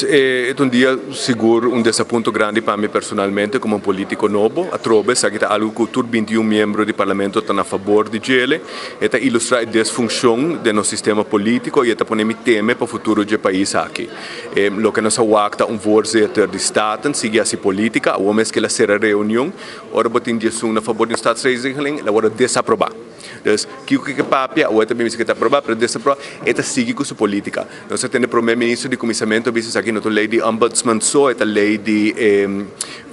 Dus e ta un dia sigur un desapunto grandi pa mi personalmente como un politico nobo. Atrobe, esaki ta algo cu tur 21 miembro di Parlamento ta na fabor di djele. E ta ilustra e disfuncion den nos sistema politico y e ta pone mi teme pa futuro di e pais aki. Loke nos a wak ta un voorzitter di Staten sigui haci politica. Awor mes cu el a cera reunion, ora bo tin 11 na fabor di un staatsregeling, el a wordo desaproba. Dus, kico cu ke papia, awor e ta bin bisa cu e ta aproba, pero desaproba, e ta sigui cu su politica. Nos a tende Prome Minister di cuminsamentu a bisa esaki no ta un ley di Ombudsman so, e ta ley di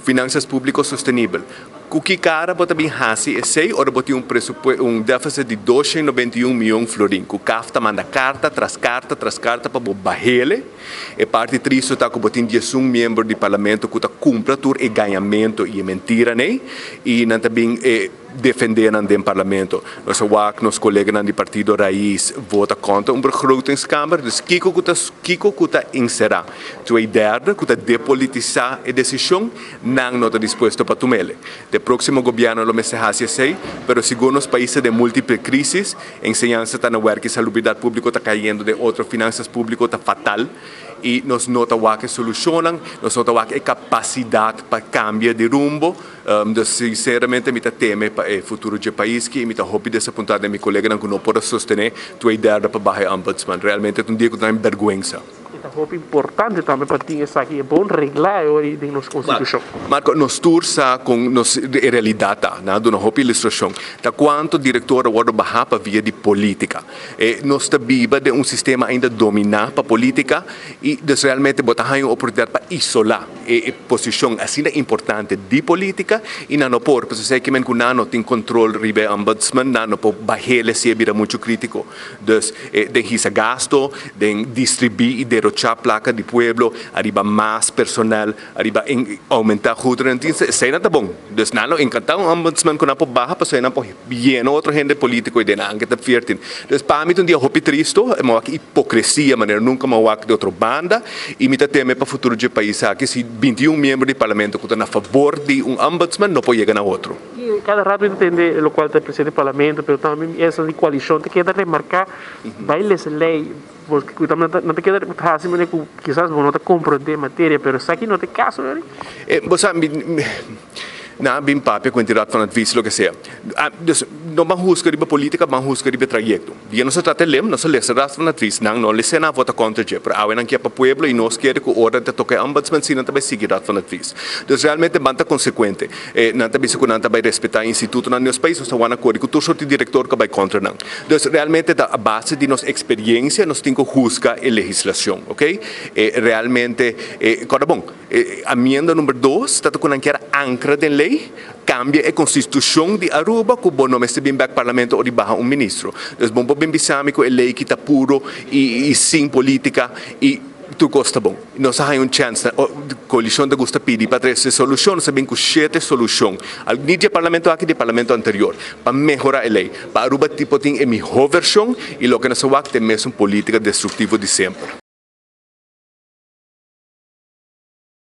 finansas publico sostenibel. Cu ki cara bo ta bin haci esey ora bo tin un presupue un deficit di 291 miyon florin cu CAF ta manda carta tras carta tras carta pa bo bahele? E parti tristo ta cu bo tin 11 miembro di Parlamento cu ta cumpra tur e gañamento y e mentiranan ey y nan ta bin e defendé nan den Parlamento. Nos a wak nos koleganan di partido Raiz vota kontra un begrotingskamer. Dus kiko ku ta kiko ku ta enserá twee derde ku ta depolitisá e desishon, nan no ta dispuesto pa tum'el. De próksimo gobièrnu lo mester hasi esei, pero sigur nos pais ta den múltiple krísis, enseñansa ta na wèrk i salubridat públiko ta kayendo den otro, finansas públiko ta fatal i nos no ta wak e solushonnan, nos no ta wak e kapasidat pa kambia di rumbo. Dus sinceramente mi ta teme pa e futuro dje pais ki y mi ta hopi desapunta den mi coleganan cu no por a sostene twee derde pa baha e ombudsman. Realmente ta un dia cu ta na mi berguensa. E ta hopi importante tambe pa tin esaki e bon regla e ora den nos constitucion. Marco, nos tur sa con nos e realidad ta. Nan a duna hopi ilustracion. Ta cuanto director a wordo baha pa via di politica. E nos ta biba den un sistema ainda domina pa politica y dus realmente bo ta haña un oportunidad pa isola e posicion asina importante di politica y nan no por, pasobra esey kimen cu nan no tin control riba e ombudsman, nan no por bahele si e bira mucho critico. Dus den hisa gasto, den distribi y derocha placa di pueblo ariba mas personal, ariba aumenta goederendienst, esey nan ta bon. Dus nan lo encanta un ombudsman cu nan por baha pasobra nan por yena otro hende politico y den nan ke ta 14. Dus pa mi ta un dia hopi tristo, mi a wak hipocresia manera nunca mi a wak di otro banda y mi ta teme pa futuro dje pais aki si 21 miembro di parlamento cu ta na favor di un ombudsman no por yega na otro. Y cada rato mi ta tende locual ta presidente di parlamento pero tambe esnan di coalicion ta keda remarca bay lesa ley porque cu nan ta keda haci manera cu kisas bo no ta comprende materia pero esaki no ta e caso. Bo sa mi. Nan a bin papia ku e Raad van Advies loke sea. Dus no ban husga riba politica, ban husga riba e trayecto. Dia nos a trata e lem, nos a lesa Raad van Advies, nan no lesa nan a vota kontra dje, pero awe nan kia pa pueblo i nos kere ku ora ta toka e Ombudsman si nan ta bai sigui Raad van Advies. Dus realmente ban ta konsekuente. Nan ta bisa ku nan ta bai respeta e institutonan di nos pais, nos ta wak na kore ku tur sorti direktor ku a bai kontra nan. Dus realmente ta a base di nos eksperiencia nos tin ku husga e legislacion, ok. Realmente, kòrda bon. E amienda number dos ta ku nan kier ankra den lei, kambia e konstitushon di Aruba ku bo no mester bin bek parlamento ora di baha un ministro. Dus bo por bin bisa mi ku e lei ki ta puro i sin politika i tur kos ta bon. Nos a haña un chèns, koalishon ta gusta pidi pa trese solushon, nos a bin ku shete solushon, ni di e parlamento aki, di e parlamento anterior, pa mehora e lei, pa Aruba por tin e mihó vershon i loke nos a wak ta e mesun politika destruktivo di semper.